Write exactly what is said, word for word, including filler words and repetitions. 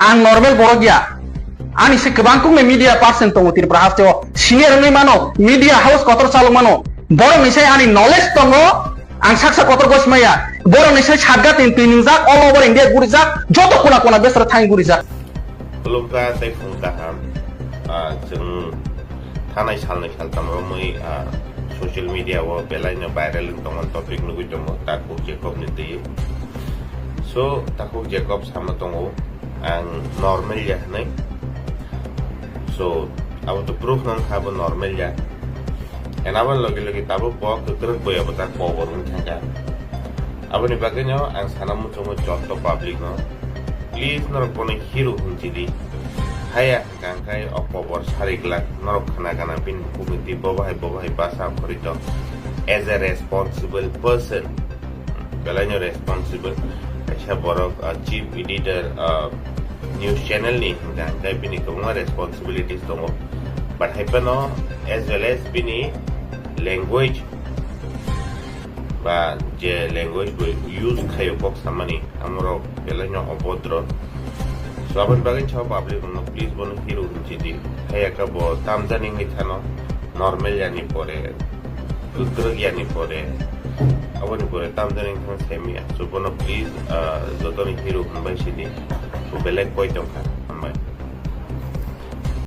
Ang normal borok ya. Ani se kwbang kukni media person tongo Tripura haste o. Senior wngwi mano, media house kotor chalok mano. Borok ni sai ani knowledge tongo. Ang saksa kotor gosmaya. Borok ni sai satga tin twi ningjak, all over India gurijak, joto kona kona besra thang gurijak. Khulumkha tei phung kaham. Ah, chwng thanai salnwi saltham romwi, ah, social media o belai no viral wng tongmani topic nugwi tongo Takhuk Jacob ni twi. So, Takhuk Jacob sama tongo, ang normal ya hwnwi. So, abo to proof nang kha bo normal ya. And abo logi logi tabuk bo kwkrwk boya bo tak kobor wng thangkha. Aboni bagwi no ang sana muchungo joto public no, please norok bono hero hwnchidi. Haya hwnkha hwnkhe o kobor sari glak norok khna gana bini bukhuk ni twi bo bahai bo bahai basa khori tong. As a responsible person, belai no responsible kaisa borok, ah, chief editor, ah, news channel ni hwnkha hwnkhe bini kwbangma responsibilities tongo. But hai phano as well as bini language ba je language bo use khaio kok samani, amorok belai no obodro. So aboni bagwi sao public rokno please bono hero hwnchidi. Haya khe bo tamjani wngwi thano, normal yani pore, kwkrwk yani pore, aboni pore tamjani wngwi thano semiya. So bono please, ah, jotoni hero hwnbai sidi. Bo belai koi tongkha.